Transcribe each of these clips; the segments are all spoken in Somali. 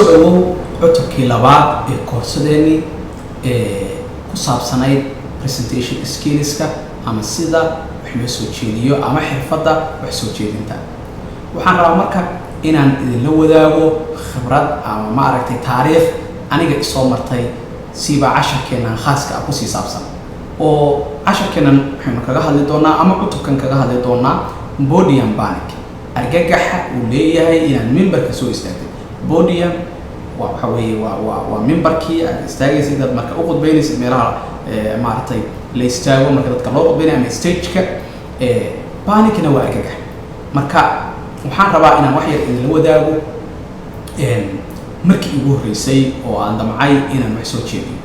Kusoo dhawow cutubkii labaad ee koorsadeenii ee ku saabsanayd presentation skillska ama sida wax loo soo jeediyo ama xirfadda wax soo jeedinta. Waxaan rabaa marka inaan idinla wadaago khibrad ama, maaragtay, taariikh aniga isoo martay, siba casharkeennan khaaska ah kusii saabsan. Oo casharkeennan waxaynu kaga hadli doonaa ama cutubkan kaga hadli doonaa podium panic, argagaxa uu leeyahay inaad mimbarka soo istaagtay. Podium waa waxa weeye waa mimbarkii aad istaagaysid dad marka u khudbeynaysid, meelaha, maaragtay, la istaago marka dadka loo khudbeynaya ama stageka. Panicna waa argagax. Marka waxaan rabaa inaan wax yar idinla wadaago markii ugu horreysay oo aan damcay inaan wax soo jeediyo.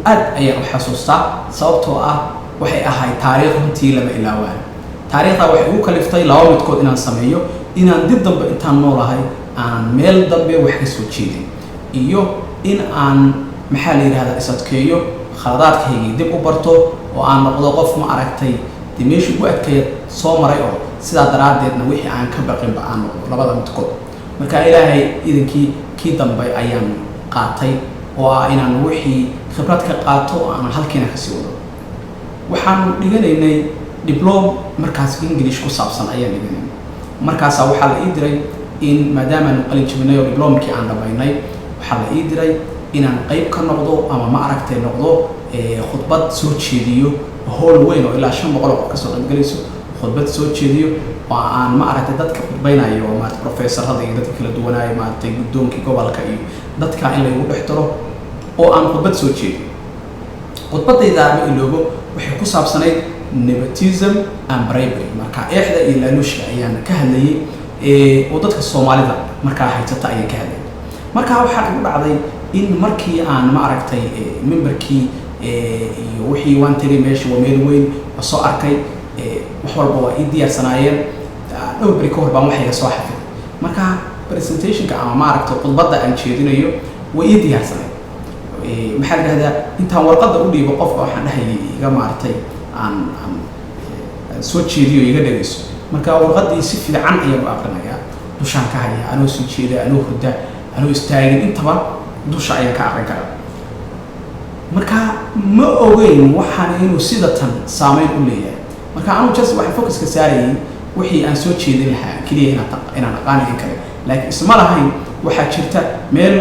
Aad ayaan u xasuustaa, sababtoo ah waxay ahayd taariikh runtii lama ilaawaan. Taariikhdaa waxay igu kaliftay laba midkood inaan sameeyo: inaan dib dambe intaan noolahay aan meel dambe wax ka soo jeedin, iyo in aan, maxaa la yidhahdaa, is adkeeyo, khaladaadkaygii dib u barto oo aan noqdo qof, ma aragtay, dee meeshii ugu adkeeya soo maray, oo sidaa daraaddeedna wixii aan ka baqinba aan noqdo. Labada midkood. Marka Ilaahay idinkii, kii dambe ayaan qaatay, oo ah inaan wixii khibrad ka qaato oo aanan halkiina kasii wado. Waxaanu dhiganaynay diploma markaas English ku saabsan ayaan dhiganaynay. Markaasaa waxaa la ii diray in maadaamaanu qalin jabinay oo diplomkii aan dhamaynay, waxaa la ii diray inaan qayb ka noqdo ama, ma aragtay, noqdo khudbad soo jeediyo howl weyn oo ilaa 500 oo qof kasoo qaybgalayso, khudbad soo jeediyo oo aan, ma aragtay, dadka khudbaynayo oo, maaragtay, professorada iyo dadka kala duwanaayo, maaragtay, guddoonkii gobolka iyo dadka in laygu dhex daro oo aan khudbad soo jeediyo. Khudbadayda ma iloobo, waxay ku saabsanayd nepotism and bribery. Marka eexda iyo laaluushka ayaan ka hadlayay oo dadka Soomaalida markaa haysata ayaan ka hadlayay. Marka waxaa igu dhacday in markii aan, ma aragtay, mimbarkii iyo wixii waan tegay, meesha waa meel weyn, waa soo arkay, wax walba waa ii diyaarsanaayeen. Dhowr beri ka hor baan waxayga soo xafiday. Marka presentationka ama, maaragtay, khudbadda aan jeedinayo way ii diyaarsanayd. Maxaa la yidhahdaa, intaan warqadda u dhiibo qofka waxaan dhahayay iga, maaragtay, aan soo jeediyo, iga dhegayso. Marka warqaddii si fiican ayaan u aqrinayaa, dushaan ka haya, anoo soo jeeda, anoo hurda, anoo istaagin, intaba dusha ayaan ka aqrin karaa. Marka ma ogeyn waxaan inuu sida tan saameyn u leeyahay. Marka anuu just waxaan focuska saarayay wixii aan soo jeedin lahaa keliya, inaan aqaani in kale, laakiin isma lahayn waxaa jirta meel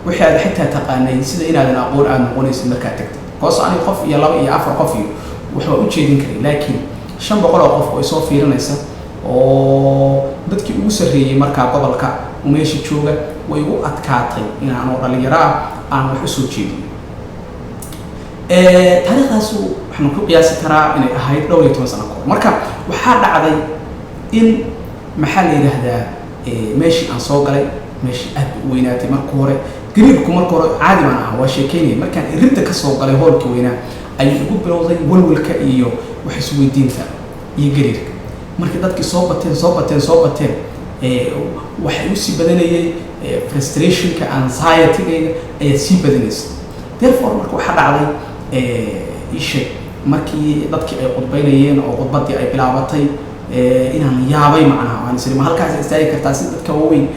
wixii aad xitaa taqaanay sida inaadan aqoon aada noqonaysid markaad tagtid. Koos aniga qof iyo laba iyo afar qof iyo wax waa u jeedin karay, laakiin 500 oo qof oo isoo fiirinaysa oo dadkii ugu sarreeyey markaa gobolka meesha jooga, way igu adkaatay inaanoo dhalinyaro ah aan wax usoo jeediyo. Taariikhdaasu waxaanu ku qiyaasi karaa inay ahayd dhowr iyo toban sano kahor. Marka waxaa dhacday in, maxaa la yidhaahdaa, meeshii aan soo galay, meeshii aad u weynaatay. Marka hore gariirku, marka hore caadi baan ahaa, waa sheekeynaya. Markaan iridda ka soo galay hoolkii weynaa ayuu igu bilowday walwalka iyo wax isweydiinta iyo gariirka. Markii dadkii soo bateen, soo bateen, soo bateen, waxay usii badanayay frustrationka, anxiety-gayga ayaa sii badanaysa. Therefore marka waxaa dhacday isheeg, markii dadkii ay khudbaynayeen oo khudbaddii ay bilaabatay, inaan yaabay. Macnaha waan isiri, ma halkaas istaagi kartaa si dadka waaweyn,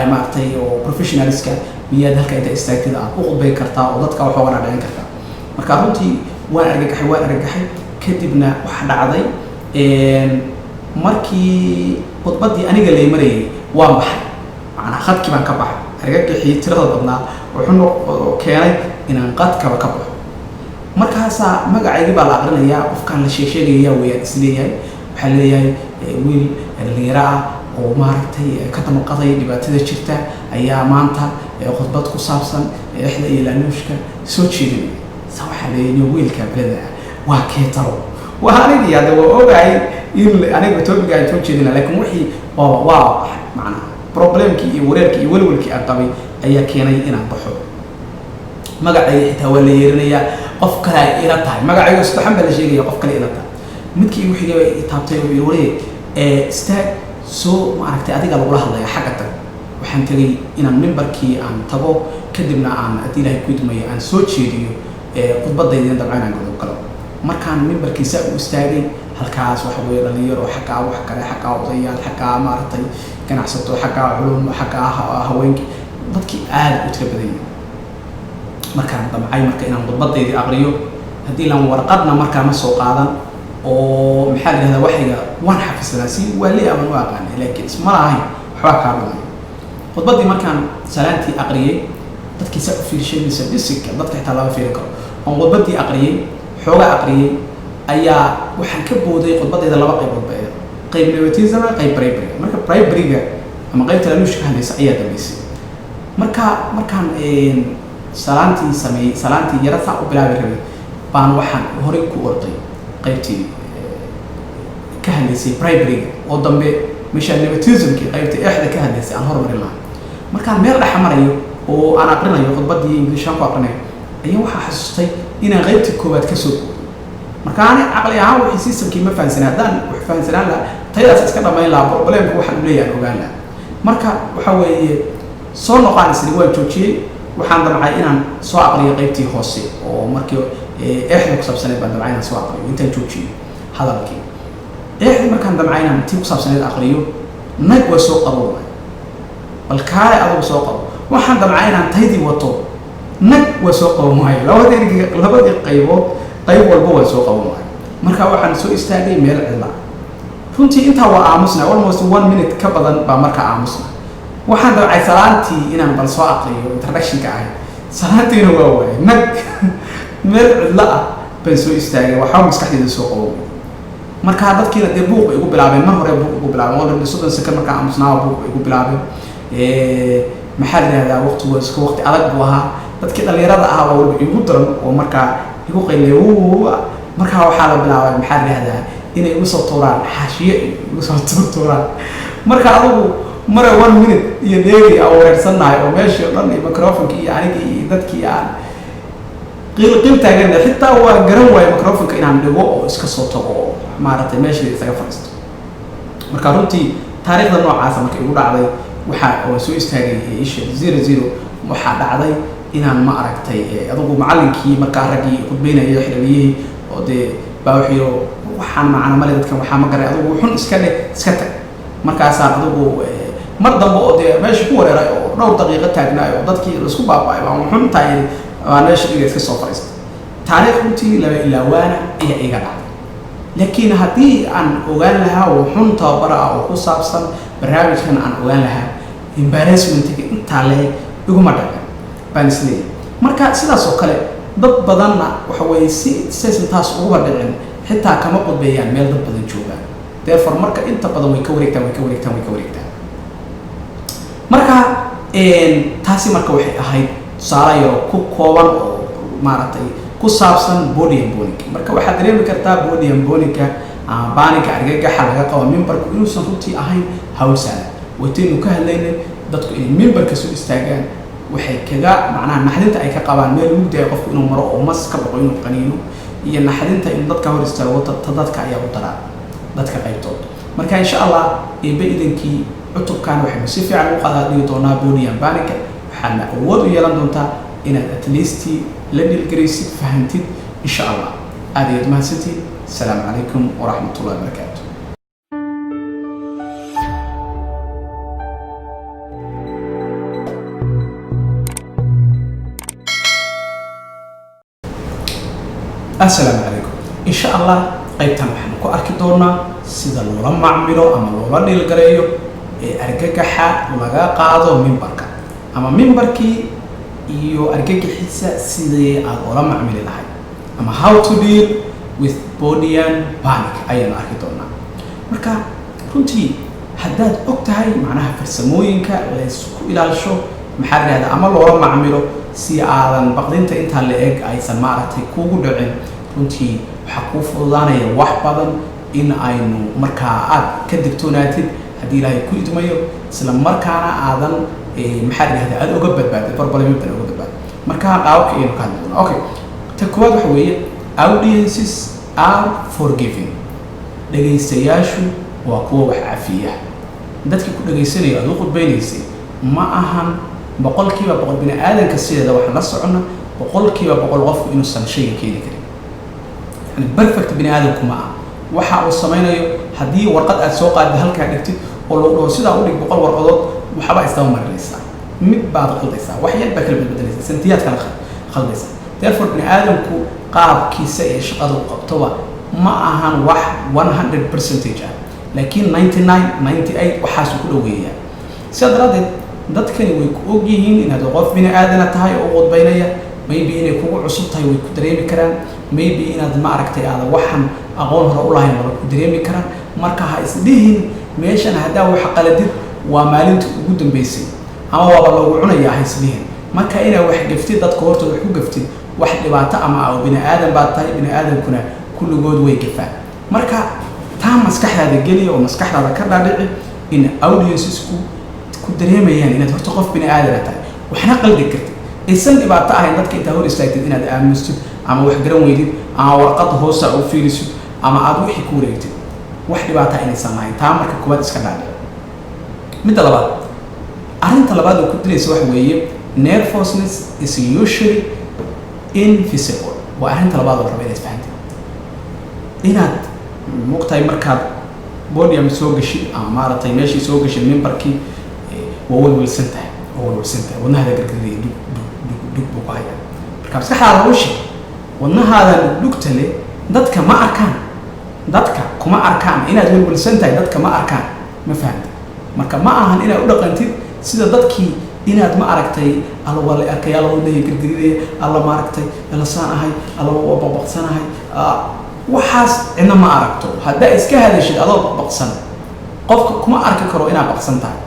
maaragtay, oo professionalska, miyaad halka inta istaagtid aad u khudbayn kartaa oo dadka waxooga dhadhicin kartaa? Marka runtii waan argagaxay, waan argagaxay. Kadibna waxaa dhacday markii khudbaddii aniga lay marayay, waan baxay, macnaa khadkii baan ka baxay. Argagaxii tirada badnaa wuxuu keenay inaan qadkaba ka baxo. Markaasaa magacaygii baa la aqrinayaa, qofkaan la sheesheegaya weyaan isleeyahay. Waxaa leeyahay wiil dhalinyaro ah oo, maaragtay, ka damqaday dhibaatada jirta ayaa maanta khudbad ku saabsan eexda iyo laaluushka soo jeedinaya. Sa waxaa leeyahay, wiilka beleda ah waa keetalo, waa anigii. Hadda waa ogahay in aniga topicga aan soo jeedina, laakiin wixii waa macnaha problemkii iyo wareerkii iyo welwelkii aan qabay ayaa keenay inaan baxo. Magacayga xitaa waa la yeerinayaa, qof kale ay ila tahay. Magacayga saddexan baa la sheegaya, qof kale ila tahay. Midkii igu xigay baa taabtay oo yiri, waree, istaag, soo, maaragtay, adiga lagula hadlaya, xagga tag. Waxaan tegay inaan mimbarkii aan tago, kadibna aan, haddii Ilaahay ku idmayo, aan soo jeediyo khudbadaydina, dabcan inaan godob galo. Markaan mimbarkii saa u istaagay, halkaas waxa weeye dhalinyaro, xaggaa wax kale, xaggaa odayaal, xaggaa, maaragtay, ganacsato, xaggaa culum, xaggaa haweenki. Dadkii aada u tiro badan yihin. Markaan damcay marka inaan khudbadaydii aqriyo, haddii laan warqadna markaa ma soo qaadan oo, maxaa la yihahdaa, waxayga waan xafisanaa, si waali aban u aqaanay, laakiin isma lahayn waxbaa kaa dhumay. Khudbaddii markaan salaantii aqriyey, dadkii saa u fiirshay mise dhisika dadka xitaa lama fiirin karo. Oon khudbaddii aqriyey, xoogaa aqriyey, ayaa waxaan ka booday khudbaddayda laba qaybood ba ahayd: qayb nepotism, qayb bribery. Marka briberyga ama qaybta laaluushka ka hadlaysa ayaa dambeysay. Marka markaan salaantii sameeyey, salaantii yara saa u bilaabi rabay, baan waxaan horey ku orday qaybtii ka hadlaysay briberyga oo dambe, meesha nepotismkii qaybta eexda ka hadlaysay aan hormarin lahaa. Markaan meel dhexa marayo oo aan aqrinayo khudbaddii, Inglishaan ku aqrinayo, ayaa waxaa xasuustay inaan qaybtii koowaad ka soo booday. Marka ani caqli ahaan wixii systemkii ma fahansanaa. Haddaan wax fahansanaan lahaa, tayadaas iska dhamayn lahaa, problemka waxaan u leeyahay aan ogaan lahaa. Marka waxa weeye, soo noqaan isli, waan joojiyey. Waxaan damcay inaan soo aqriyo qaybtii hoose oo markii eexda ku saabsaneed baan damcay inaan soo aqriyo intaan joojiyey hadalkii eexdii. Markaan damcay inaan tii ku saabsaneed aqriyo, nag waa soo qabo waay, bal kaale adugu soo qabo. Waxaan damcay inaan taydii wato, nag waa soo qaban waayo. Labadii qaybood qayb walba waa soo qaban waayo. Marka waxaan soo istaagay meel cidla. Runtii intaa waa aamusna, almost one minute ka badan baa markaa aamusna. Waxaan damcay salaantii inaan bal soo aqriyo, introductionka ahayd, salaantiina waa waayay. Nag meel cidlo ah baan soo istaagay, waxba maskaxdeyda soo qaban. Marka dadkiina dee buuq bay igu bilaabeen, mar hore buuq igu bilaabeen, already 30 second markaa aamusnaa buuq bay igu bilaabeen. Maxaa la yihahdaa, waqtigu waa iska waqti adag buu ahaa. Dadkii dhalinyarada ahaa baa waliba igu daran oo markaa igu qaylay. Markaa waxaa la bilaabay, maxaa la yihahdaa, inay igu soo tuuraan xaashiye, igu soo tuurtuuraan. Marka adigu mare one minute iyo dheeri aan wareersannahay oo meeshii o dhan iyo microphoneka iyo anigii iyo dadkii aan qiil qiil taagana, xitaa waa garan waayo microphoneka inaan dhigo oo iska soo tago oo maaragtay meeshii isaga fadhiisto. Marka runtii taariikhda noocaasa marka igu dhacday, waxaa waan soo istaagay isha 00. Waxaa dhacday inaan, ma aragtay, adigu macallinkii markaa raggii khudbeynaya, xidhaliyihii oo dee baa wuxuu, waxaan macana male, dadkan waxaa ma garay, adigu xun iska dheh, iska tag. Markaasaan adigu mar dambe oo dee meesha ku wareeray oo dhowr daqiiqo taagnaay oo dadkii laisku baaba'ay baan xun tahay, baan meesha dhiga iska soo fadhiistay. Taariikh runtii laba ilaawaana ayaa iga dhacday, laakiin haddii aan ogaan lahaa oo xun tababara ah oo ku saabsan barnaamijkan aan ogaan lahaa, embarrassmentiga intaa le iguma dhacin baan isleeyahay. Marka sidaas oo kale dad badanna waxa weeye si saysan taas uguba dhicin, xitaa kama qudbeeyaan meel dad badan joogaan. Therefore marka inta badan way ka wareegtaan, way ka wareegtaan, way ka wareegtaan. Marka taasi marka waxay ahayd tusaale yaroo ku kooban oo maaragtay ku saabsan podium panic. Marka waxaad dareemi kartaa podium panicka ama panicga, argagaxa laga qabo mimbarku, inuusan runtii ahayn hawl sahlan. Waytaynu ka hadlaynay dadku inay mimbarka soo istaagaan waxay kaga, macnaha, naxdinta ay ka qabaan meel mugdi ay qofku inuu maro oo mas ka baqo inuu qaniino, iyo naxdinta inuu dadka hor istaago, ta dadka ayaa u daraa dadka qaybtood. Marka insha Allah eebe idankii, cutubkan waxaynu si fiican ugu qadaa dhigi doonaa podium panicka, waxaadna awood u yeelan doontaa inaad at least la deal garaysid, fahantid insha Allah. Aad ayaad mahadsantiid. Asalaamu calaykum waraxmat ullahi wabarakaatu. Assalaamu calaykum. Insha Allah qaybtan waxaanu ku arki doonaa sida loola macmilo ama loola deal gareeyo ee argagaxa laga qaado mimbarka, ama mimbarkii iyo argagaxiisa sidii aad ula macmili lahayd, ama how to deal with podium panic ayaanu arki doonaa. Marka runtii haddaad og tahay macnaha farsamooyinka laysku ilaalisho, maxaa la yihahdaa, ama loola macmilo si aadan baqdinta intaa la eg aysan, maaragtay, kugu dhicin, runtii waxaa kuu fududaanaya wax badan in aynu markaa aad ka digtoonaatid haddii Ilaahay ku idmayo, isla markaana aadan, maxaa la yihahdaa, aada uga badbaadid barbalimo badan uga badbaadid. Marka qaababka ayaynu ka hadli doonaa. Okay, ta koowaad waxa weeye: audiences are forgiving. Dhegaystayaashu waa kuwa wax cafiya. Dadkii ku dhegaysanaya aad u khudbaynaysay ma ahan 100%. Bini aadanka sideeda waxaan la soconna 100% qofku inuusan shayga keeni karin, yani perfect bini aadamku ma ah. Waxa uu samaynayo, haddii warqad aad soo qaadid, halkaa dhigtid oo lagu dhaho sidaa u dhig 100 warqadood, waxba isdaba marinaysaa. Mid baad khaldaysaa, wax yar baa kala bedbedelaysaa, sentiyaad kala khaldaysaa. Therefore, bini aadamku qaabkiisa ee shaqada u qabtoba ma ahan wax 100 percentage ah, laakiin 99, 98 waxaasuu ku dhoweeyaa. Sidaa daraaddeed, dadkani way ku og yihiin inaad qof bini aadana tahay oo u qudbaynaya. Maybe inay kugu cusub tahay way ku dareemi karaan. Maybe inaad, ma aragtay, aada waxan aqoon hore u lahayn waa ku dareemi karaan. Marka ha isdhihin meeshan haddaa wax qaladid waa maalinta ugu dambeysay ama waaba loogu cunayaa, ha isdhihin. Marka inaad wax gaftid, dadka hortooda wax ku gaftid, wax dhibaato ama ah oo bini aadan baad tahay, bini aadamkuna kulligood way gafaan. Marka taa maskaxdaada geliya oo maskaxdaada ka dhaadhici in audiencesku ku dareemayaan inaad horta qof bini aadana tahay, waxna qaldi kartid, aysan dhibaato ahayn dadka intaa hor istaagtid inaad aamustid ama wax garan weydid ama warqadda hoosta u fiirisid ama aad wixii ku wareegtid, wax dhibaata inaysan lahayn. Taa marka koowaad iska dhaadhici. Midda labaad, arrinta labaad oo ku dilaysa waxa weeye nervousness is usually invisible. Waa arrinta labaad oo la raba inaad fahantid. Inaad mogtahay markaad podium soo gashid ama, maaragtay, meeshii soo gashid, mimbarkii, waa walwalsan tahay, waa walwalsan tahay, wadnahaada gargarinaya, dug dug dug dug buu ku hayaa. Marka maskaxdaada u sheeg, wadnahaada dhugdhugta leh dadka ma arkaan, dadka kuma arkaan inaad walwalsan tahay, dadka ma arkaan. Ma fahamta? Marka ma ahan inaad u dhaqantid sida dadkii, inaad, ma aragtay, alla waa la arkay, alla wadnahay gargarinaya, alla, maaragtay, alla saan ahay, alla waa baqbaqsanahay. Waxaas cidna ma aragto. Haddaa iska hadashid adoo baqbaqsan, qofka kuma arki karo inaad baqsan tahay.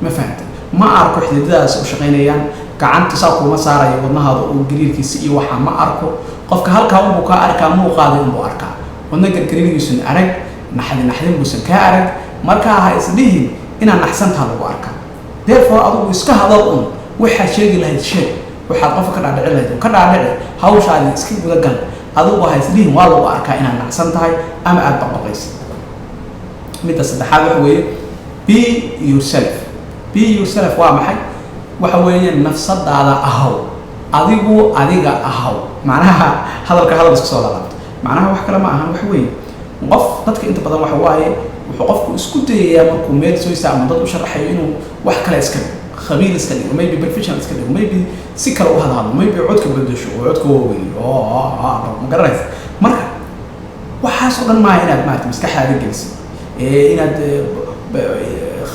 Ma fahamtay? Ma arko xididadaas u shaqaynayaan, gacanta saa kuma saarayo wadnahaada oo gariirkiisa iyo waxaa ma arko. Qofka halkaa unbuu kaa arkaa, muuqaaday unbuu arkaa, wadna gargariirgiisun arag, naxdin naxdin buusan kaa arag. Markaa ha isdhihin inaad naxsantaha lagu arkaa. Therefore, adigu iska hadal un, waxaad sheegi lahayd sheeg, waxaad qofka ka dhaadhici lahayd un ka dhaadhici, hawshaadi iska gudagal. Adigu ha isdhihin waa lagu arkaa inaad nacsan tahay ama aada baqbaqaysid. Midda saddexaad waxa weeye be yourself. Be yourself waa maxay? Waxa weeye nafsadaada ahaw, adigu adiga ahaw. Macnaha hadalka hadal isku soo lalaabto, macnaha wax kale ma ahan. Waxa weeye qof dadka inta badan waxa waaye wuxuu qofku isku dayayaa markuu meel soo istaa ama dad u sharaxayo inuu wax kale iska dhigo, khabiir iska dhigo, maybe professional iska dhigo, maybe si kale u hadhadlo, maybe codka bedesho oo codka waaweyn oo ma garanaysa. Marka waxaas oo dhan maaha inaad, maarata, maskaxdaada gelisid inaad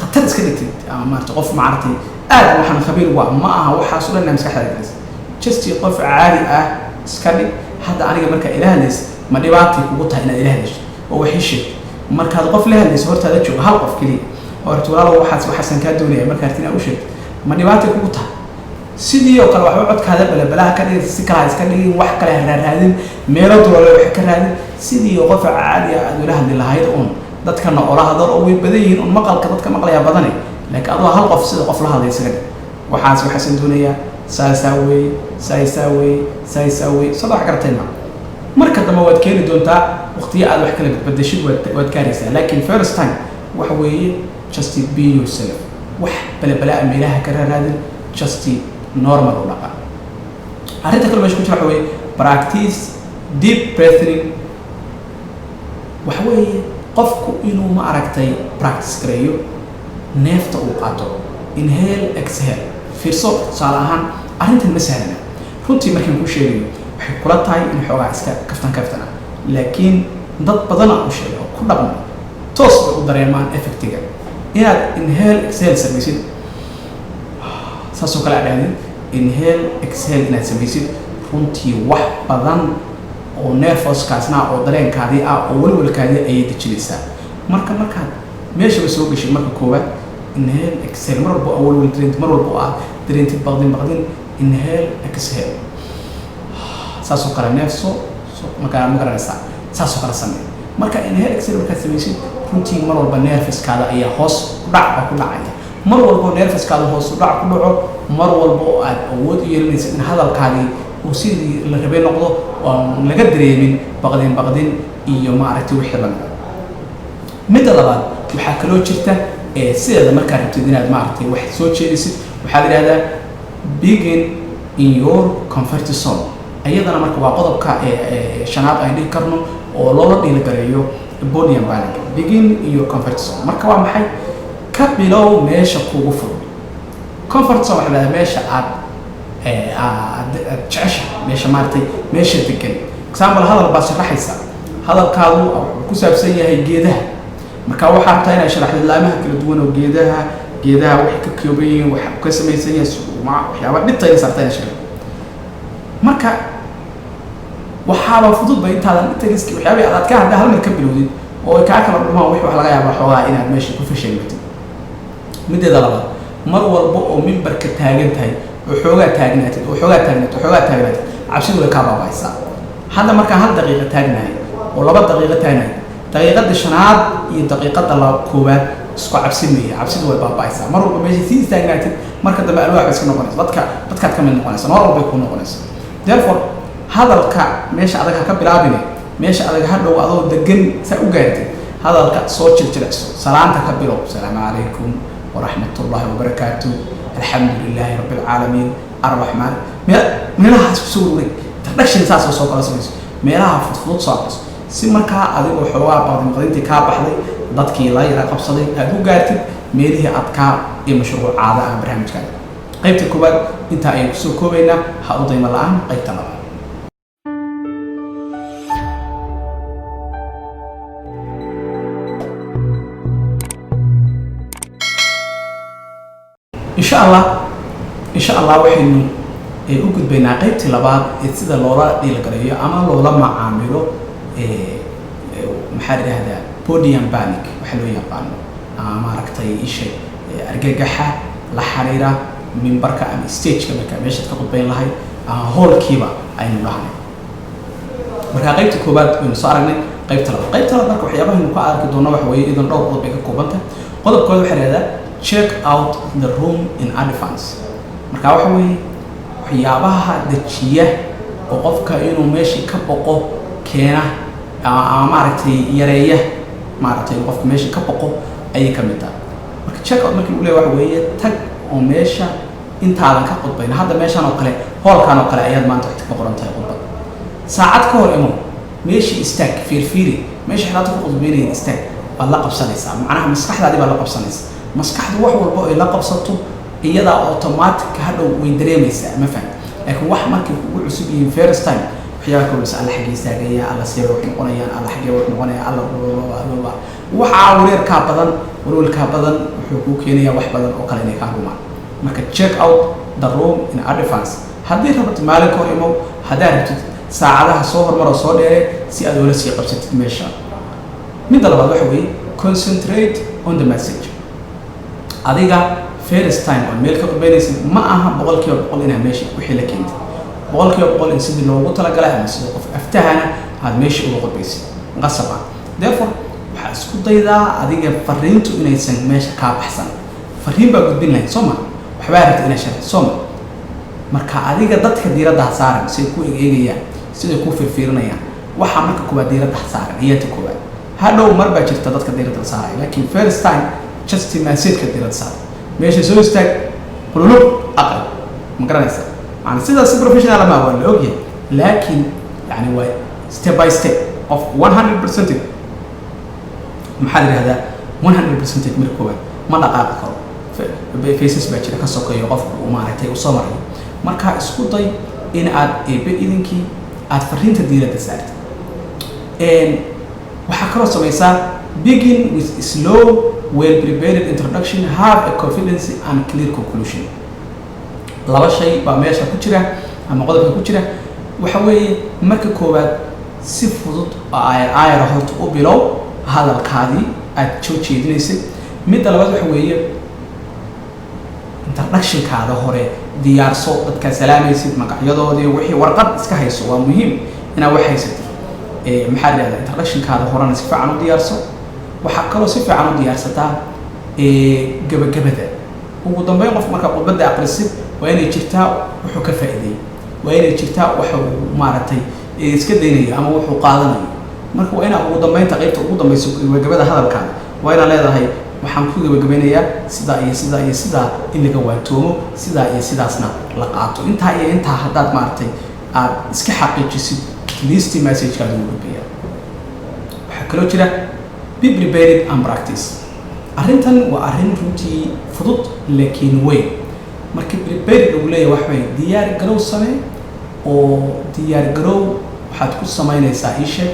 khatar iska dhigtid ama, maarata, qof, maaragtay, aad waxaan khabiir waa ma aha. Waxaas oo dhan inaad maskaxdaada gelisid, just qof caadi ah iska dhig. Hadda aniga markaa ila hadlaysa, ma dhibaatay kugu tahay inaad ila hadasho oo wax ii sheegto? Markaad qof la hadlayso, hortaada jooga hal qof keliya oo horta, walaalo, waxaas waxaasan kaa doonaya, markaa arti inaad u sheegto, ma dhibaatay kugu tahay? Sidii oo kale waxba codkaada balabalaha ka dhigin, si kale ha iska dhigin, wax kale ha raaraadin, meelo duwale wax ka raadin. Sidii qof caadi ah aad ula hadli lahayd uun dadkana ola hadal, oo way badan yihiin un maqalka dadka maqlayaa badane, laakiin adoo hal qof sida qof la hadlay isaga dhig. Waxaas waxaasan doonayaa, saasaa weeye, saasaa weeye, saasaa weeye. Sada wax garatay ma? Marka dambe waad keeni doontaa waqtiyo aad wax kala badbadashid, waad gaaraysaa, laakiin first time waxa weeye just be yourself. Wax balabala meelaha ka raaraadin, just normal u dhaqan. Arrinta kale meesha ku jira waxa weeye practice deep breathing. Waxa weeye qofku inuu, ma aragtay, practice gareeyo neefta uu qaato, inhale, exhale. Fiirso, tusaale ahaan, arrintan ma sahlana runtii. Markaan kuu sheegayo waxay kula tahay in xoogaa iska kaftan kaftan ah, laakiin dad badana u sheegay oo ku dhaqmay toos bay u dareemaan effectiga. Inaad inhale, exhale samaysid, saasoo kale aad dhahdid inhale, exhale inaad samaysid, runtii wax badan oo nervouskaasna oo dareenkaadii ah oo walwalkaadii ayay dejinaysaa. Marka markaad meeshaba soo gashay, marka koowaad inhale, exhale. Mar walba oo walwal dareentid, mar walba oo aad dareentid baqdin baqdin, inhale, exhale, saasoo kale neefso. Markaa ma garanaysaa, saasoo kale samee. Marka inhale, exhale markaad samaysid, runtii mar walba nervouskaada ayaa hoos u dhac oo ku dhacaya. Mar walbo nervouskaada hoos u dhac ku dhaco, mar walba oo aad awood u yeelanaysid in hadalkaadii uu sidii la rabay noqdo oo aan laga dareemin baqdin baqdin iyo, maaragtay, wixii lamid ah. Midda labaad waxaa kaloo jirta sideeda markaad rabtid inaad, maaragtay, wax soo jeedisid, waxaa la yidhahdaa begin in your comfort zone. Iyadana marka waa qodobka shanaad aan dhihi karno oo loola dhiilgareeyo podium panic. Begin in your comfort zone marka waa maxay? Ka bilow meesha kugu fudud. Comfort zone waxaa la meesha aad jecesha, meesha maaragtay, meesha degan. Example, hadal baad sharaxaysaa, hadalkaadu wuxuu ku saabsan yahay geedaha. Marka waxaa rabtaa inaad sharaxdid laamaha kala duwan oo geedaha, geedaha waxay ka kooban yihiin, waxa ka samaysan yahay, waxyaaba dhintayna sarta inaad sharaxdo. Marka waxaaba fududba intaadan detailski, waxyaabihii aad ka hadda hal mar ka bilowdid oo ay kaa kala dhumaan wix, wax laga yaabaa xoogaa inaad meesha ku fashilmatid. Mideeda labaad, mar walba oo mimbarka taagan tahay oo xoogaa taagnaatid oo xoogaa taagnaatid oo xoogaa taagnaatid, cabsidu way kaa baaba'aysaa. Hadda markaan hal daqiiqa taagnahay oo 2 daqiiqo taagnahay, daqiiqada shanaad iyo daqiiqada la koowaad isku cabsi meeya, cabsidu way baaba'aysaa. Mar walba meesha sii istaagnaatid, marka dambe alwaax bay iska noqonaysa, dadkaad ka mid noqonaysa, normal bay kuu noqonaysa. Therefore, hadalka meesha adag ha ka bilaabine, meesha adag ha dhow adoo degan saa u gaartid. Hadalka soo jirjirecso, salaanta ka bilow: "Asalaamu calaykum waraxmat ullahi wabarakaatu, alxamdu lilaahi rabbi alcaalamiin, arraxmaan." Meelahaas kusoo wareeg, introduction saas oo soo kala samayso, meelaha fudfudud soo aqriso, si markaa adigoo xoogaa baqdinqadintii kaa baxday, dadkii la yara qabsaday, aad u gaartid meelihii adkaa ee mashruucaada ama barnaamijkaada. Qaybta koowaad intaa ayaan kusoo koobaynaa. Ha u daymo la-aan qaybta labaad. Insha Allah, insha Allah, waxaynu u gudbaynaa qaybtii labaad ee sida loola dhiilgareeyo ama loola macaamilo, maxaa la yidhahdaa, podium panic waxa loo yaqaano, ama maaragtay isha argagaxa la xiriira mimbarka ama stageka, marka meeshaad ka khudbayn lahayd ama hoolkiiba aynu dhahnay. Marka qaybta koowaad waynu soo aragnay, qaybta labaad. Qaybta labaad marka waxyaabahaynu ku arki doono waxa weeye idan dhowr qodob bay ka kooban tahay. Qodobkooda waxaa la yihahdaa "check out the room in advance". Marka waxa weeye waxyaabaha dejiya oo qofka inuu meeshii ka boqo keena ama maaragtay yareeya, maaragtay inuu qofka meeshii ka boqo ayay ka mid tahay. Marka check out markii lagu leeyahay waxa weeye tag oo meesha intaadan ka khudbayn. Hadda meeshan oo kale, hoolkan oo kale ayaad maanta waxta ka qoran tahay khudbad. Saacad ka hor imo, meeshii istaag, fiirfiiri meesha xiraata ku khudbaynaya, istaag, waad la qabsanaysaa. Macnaha maskaxdaadii baad la qabsanaysaa. Maskaxdu wax walba ay la qabsato iyadaa automatic hadhow way dareemaysaa, ma faham? Laakiin wax markay kugu cusub yihiin, first time, waxyaaba ka alla xaggee istaagaya, alla seeba wax noqonayaan, alla xaggee wax noqonaya, alla waxaa wareerkaa badan, walwalkaa badan wuxuu kuu keenayaa wax badan oo kale inay kaa dhumaan. Marka check out the room in advance. Haddii rabtid maalin ka hor imow, haddaad rabtid saacadaha soo hormar oo soo dheere si aad ula sii qabsatid meesha. Midda labaad waxa weeye concentrate on the message. Adiga first time ood meel ka khudbaynaysid, ma aha 100% inaad meesha wixii la keentid, 100% in sidii loogu talagalay ama sida qof aftahana aad meesha uga khudbaysid qasab ah. Therefore, waxaa isku daydaa adiga fariintu inaysan meesha kaa baxsan. Fariin baa gudbin lahayd, soo ma? Waxbaa rabta inaad sharxid, soo ma? Marka adiga dadka diiradda ha saaran, siday ku egeegayaan, siday ku firfiirinayaan. Waxaa marka koowaad diiradda ha saaran iyaata koowaad. Hadhow mar baa jirta dadka diiradda la saaraya, laakiin first time just messageka diiradda saara. Meesha soo istaag, qululub aqal, ma garanaysa? Maana sidaas si professional ma waa la ogyahay, laakiin yani waa step by step of 100%. Maxaa la yihahdaa, 100% marka koowaad ma dhaqaaqi karo. Phases baa jira ka sokeeyo qofku uu maaragtay usoo marayo. Marka isku day in aad eebe idinkii aad fariinta diiradda saartid. Waxaa kaloo samaysaa begin with slow, well prepared introduction, have a confidence and clear conclusion. Laba shay baa meesha ku jira ama qodobka ku jira. Waxa weeye marka koowaad si fudud oo aayar aayar horta u bilow hadalkaadii aad soo jeedinaysay. Midda labaad waxa weeye introductionkaada hore diyaarso, dadkaa salaamaysid magacyadoodii, wixii warqad iska hayso. Waa muhiim inaad wax haysatid. Maxaa la yihahdaa, introductionkaada horena si fiican u diyaarso. Waxaa kaloo si fiican u diyaarsataa gabagabada. Ugu dambeyn, qof markaa khudbadda aqrisid waa inay jirtaa wuxuu ka faa'iideeyey, waa inay jirtaa waxa uu maaragtay iska daynayo ama wuxuu qaadanayo. Marka waa inaa ugu dambeynta, qaybta ugu dambayso, gabagabada hadalkaada waa inaad leedahay: "Waxaan ku gabagabeynayaa sidaa iyo sidaa iyo sidaa, in laga waantoomo sidaa iyo sidaasna la qaato." Intaa iyo intaa haddaad maaragtay aad iska xaqiijisid, least messagekaada wuu gudbaya. Waxaa kaloo jira be prepared and practice. Arrintan waa arrin runtii fudud laakiin weyn. Marka prepare lagu leeyahay wax way diyaar garow samee, oo diyaar garow waxaad ku samaynaysaa isha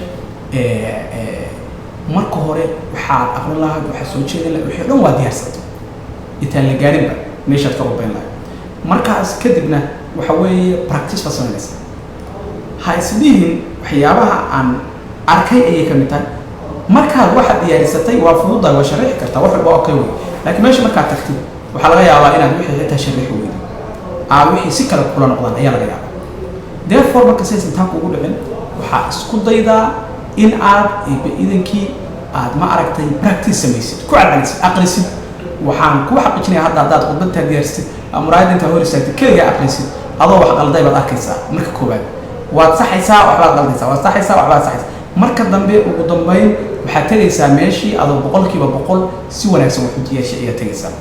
marka hore waxaad aqrin lahayd, waxaad soo jeedin lahayd, wixii dhan waa diyaarsatay intaan la gaarinba meeshaad ka qudbayn lahayd. Markaas kadibna waxa weeye practice baad samaynaysaa. Ha isdhihin waxyaabaha aan arkay ayay ka mid tahay. Markaad waxaad diyaarisatay waa fududahay, waa sharixi kartaa, wax walba okay wey, laakiin meesha markaad tagtid waxaa laga yaabaa inaad wixii xitaa sharixi weydo, aa wixii si kale kula noqdaan ayaa laga yaabaa. Therefore, marka sidaas intaan kugu dhicin, waxaa isku daydaa in aad idankii aad ma aragtay practice samaysid, ku celcelisid, aqrisid. Waxaan kuu xaqiijinaya hadda haddaad khudbadtaa diyaarsatid, muraayadda intaa hor istaagtid, keligaa aqrisid, adoo wax qalday baad arkaysaa. Marka koowaad waad saxaysaa, waxbaad qaldaysaa, waad saxaysaa, waxbaad saxaysaa. Marka dambe, ugu dambeyn, waxaad tegaysaa meeshii adoo 100% si wanaagsan wax u diyaarshay ayaad tegaysaa.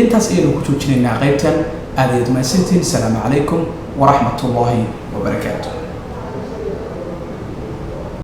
Intaas ayaynu ku joojinaynaa qaybtan. Aad ayaad mahadsantihiin. Asalaamu calaykum waraxmat ullaahi wabarakaatu.